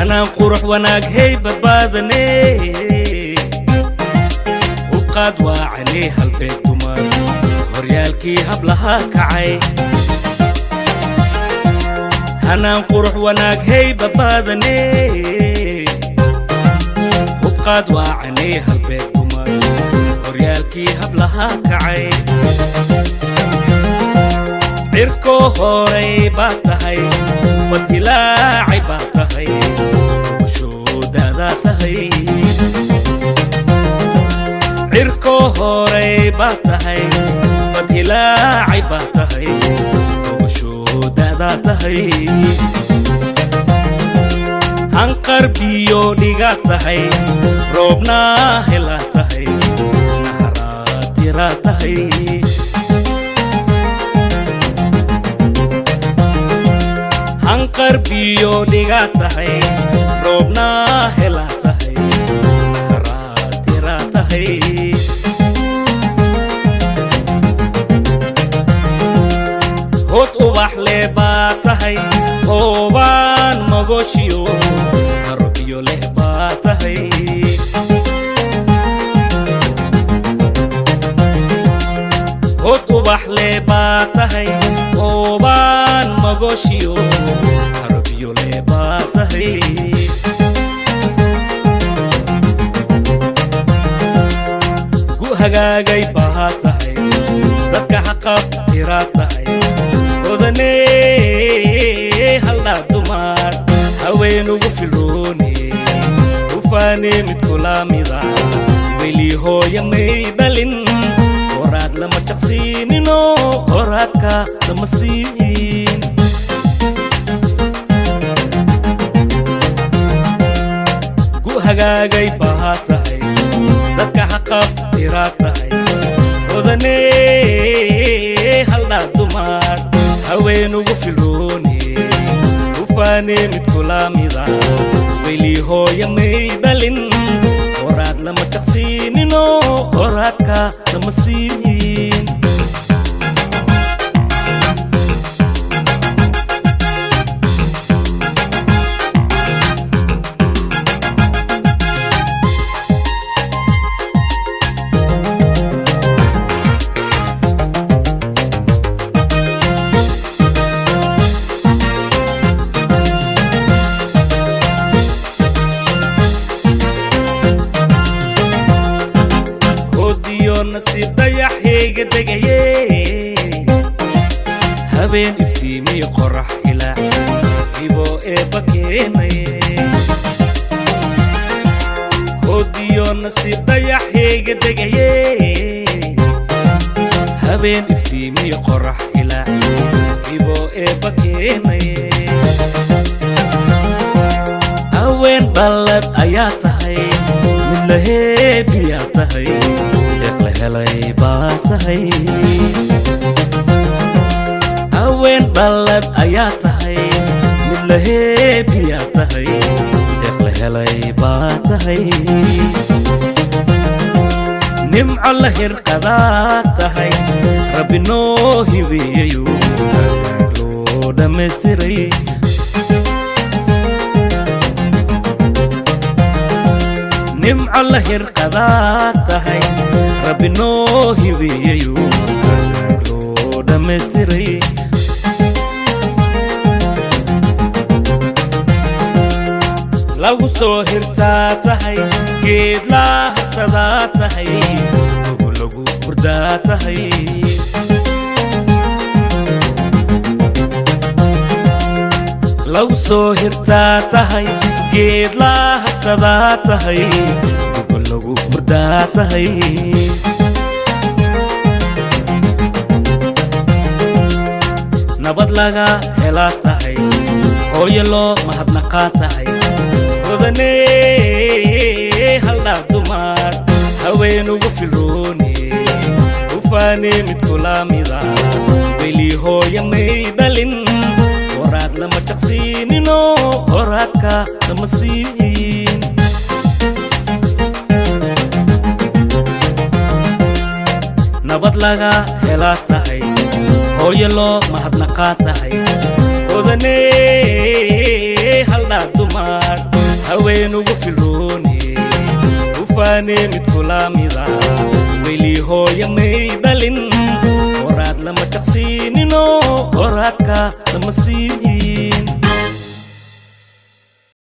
Hanaan qurux wanaag hey badbaadane, hubqaad waacane, halbeeg dumar, horyaalkii hablaha kacay. Hanaan qurux wanaag hey badbaadane, hubqaad waacane, halbeeg dumar, horyaalkii hablaha kacay. Cirkoo horay baa tahay, fadhilaacay baa tahay, ubashoodadaa tahay. Cirkoo horay baa tahay, fadhilaacay baa tahay, ubashoodadaa tahay. Hanqar biyo dhigaa tahay, roobnaa helaa tahay, naharaatiraa tahay. Hanqar biyo dhigaa tahay, roobnaa helaa tahay, naharaatiraa tahay. Hod ubax leh baa tahay, hoobaan magoshiyo haro biyo leh baa tahay. Hod ubax leh baa tahay, hoobaan magoshiyo haro biyo leh baa tahay. Gu hagaagay baa tahay, dadka xaqab tiraa tahay, hodane haldhaa dumar, haweenugu filoone, hufaane mid kula mida weli hooya may dhalin. Horaad lama jaqsiinino, horaadka lama siin. Gu hagaagay baa tahay, dadka xaqab tiraa tahay, hodane haldhaa dumar, haweenugu filoone, hufaane mid kula mida weli hooya may dhalin. Horaad lama jaqsiinino, horaadka lama siin. Hodiyo nasiib dayaxayga degaye, habeen iftiimiyo qorax hilaac, hibo eebba keenaye. Hodiyo nasiib dayaxayga degaye, habeen iftiimiyo qorax hilaac, hibo eebba keenaye. Haween dhallad ayaa tahay, mid la heebiyaa tahay, deeq la helay baa tahay. Haween dhallad ayaa tahay, mid la heebiyaa tahay, deeq la helay baa tahay. Nimco la hirqadaa tahay, Rabbi noo hibeeyayo, hagaag loo dhammaystiray. Nimco la hirqadaa tahay, Rabbi noo hibeeyayo, hagaag loo dhammaystiray. Lagu soo hirtaa tahay, geed laahasadaa tahay, ogo lagu hurdaa tahay. Lagu soo hirtaa tahay, geed laahasadaa tahay, ogo lagu hurdaa tahay. Nabad laga helaa tahay, hooyo loo mahadnaqaa tahay, hodane haldhaa dumar, haweenugu filoone, hufaane mid kula mida weli hooya may dhalin. Horaad lama jaqsiinino, horaadka lama siin. Nabad laga helaa tahay, hooyo loo mahadnaqaa tahay, hodane haldhaa dumar, Haweenugu filroone ufaane mid kulaamida weli hooya may dhalin. Horaad lama jaqsiinino, horaadka lama siinin.